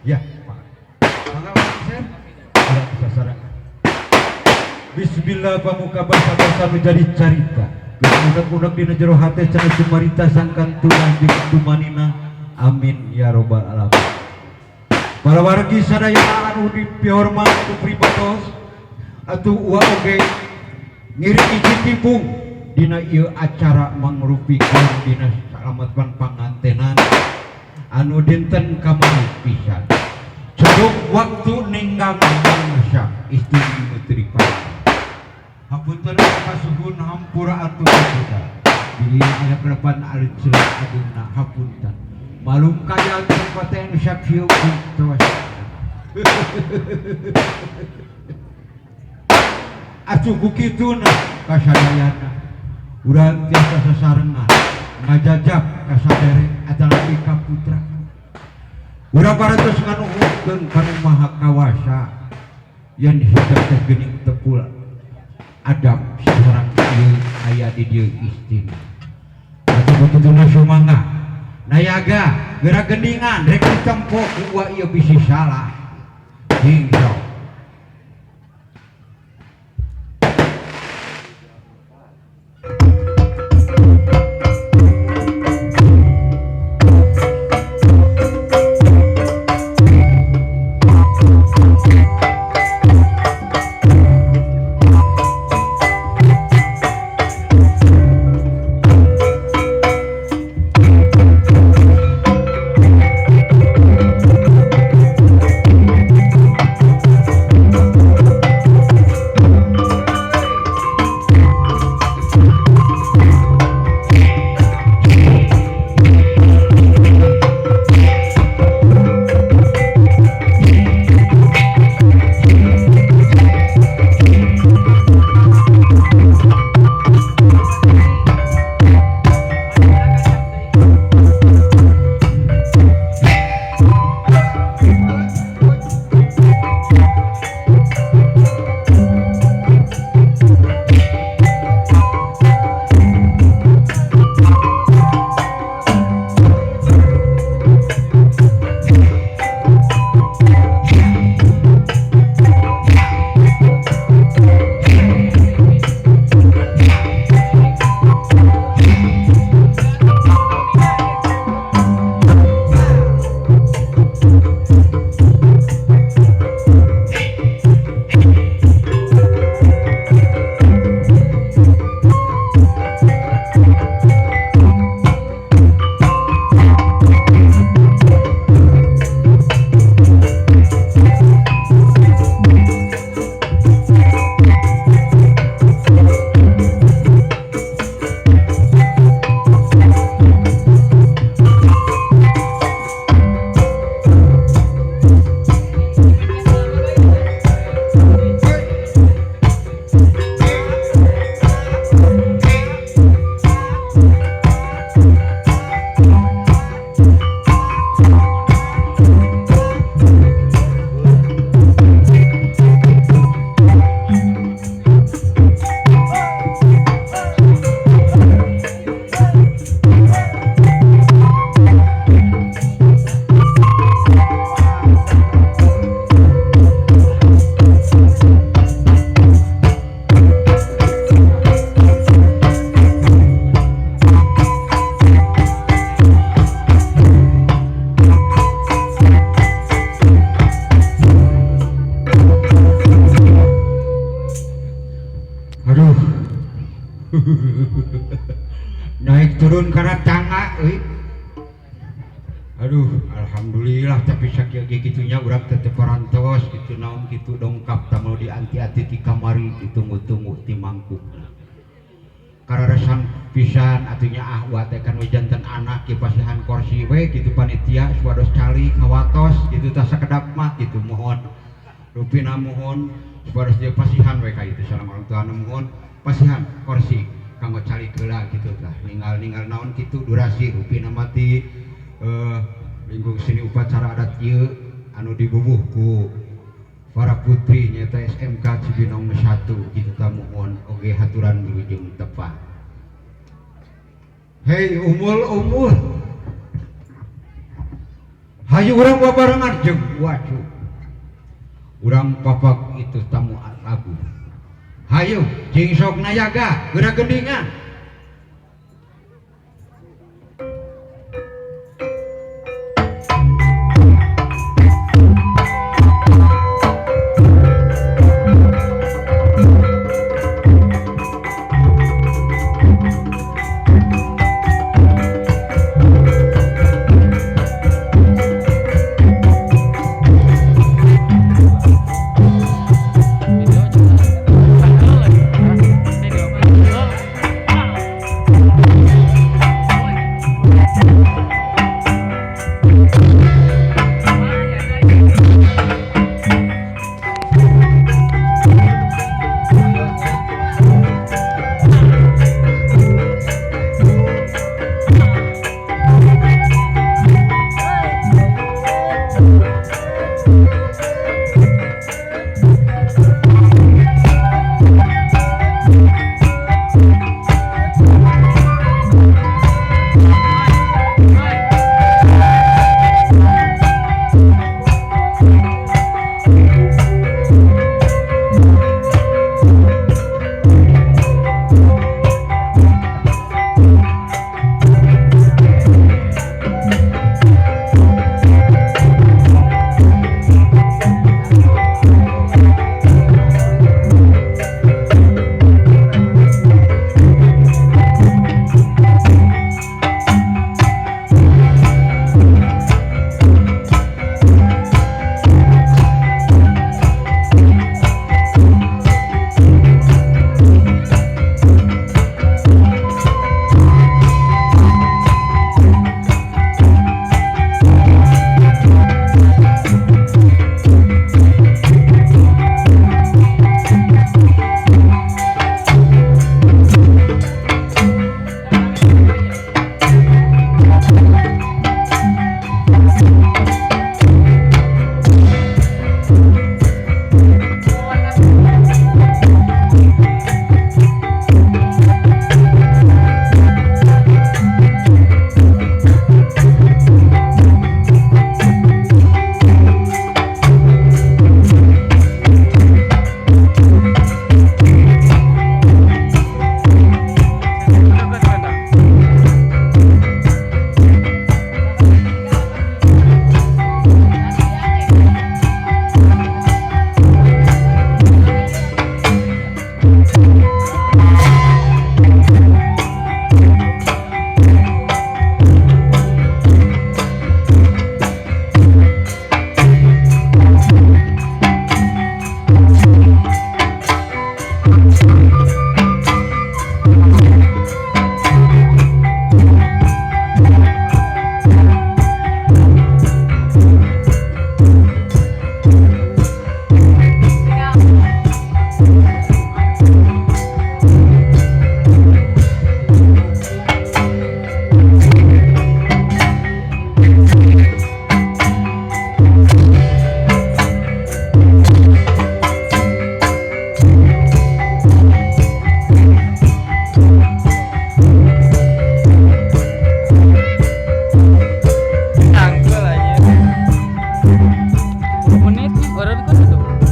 Ya, Pak. Mangga Pak. Ada sasaran. Bismillah pamuka basa-basa menjadi carita. Unek-unek dina jero hate cenah cumarita sangkan tulang jeung tumanina. Amin ya robbal alamin. Para wargi sadaya anu dipihormat ku pribados atuh uwa oge ngiring iji tipung dina ieu acara mangrupikeun dina salametan pangantenan anu dinten kamari pisan. Ceduk waktu ninggang mangsa istri putri pak. Hapunten kasuhun hampura atuh kita. Jadi aya kelepan alit silat agungna hapunten. Malum kaya tempat anu sakieu tos. Atuh ku kituna kasadayana. Urang tiasa sasarengan ngajajab ka sadere atanapi ka putra. Urang parantos nganuhunkeun ka Nu Maha Kawasa yen hidep teh geuning tepul adab seorang ieu aya di dieu istina. Atuh kutuna sumangga nayaga geura gendingan rek ditempo ku uwa ieu bisi salah. Hingga naik turun karena tangga euy. Aduh, alhamdulillah tapi sakieu ge kitunya urang teh teu parantos kitu naon kitu dongkap tamu di anti-anti ti kamari ditunggu-tunggu ti mangkukna. Kararesan pisan atunya ah wa teh kan janten anak ki pasihan kursi we kitu panitia supados calik kawatos kitu tah sakedap mah kitu mohon rupina mohon supados dia pasihan we ka itu sareng orang tuana mohon pasihan kursi kanggo calik heula kitu tah ninggal-ninggal naon kitu durasi rupina mati lingkung seni upacara adat ieu anu dibubuh ku para putri nyata SMK Cibinong 1 kitu tah mohon oge haturan wilujeng tepang. Hei umul-umul Hayu urang babarengan jeung Wacu. Urang papak itu tamu lagu. Hayu cing sok nayaga geura gendingan. Video juga. Pantul lagi. Video pantul.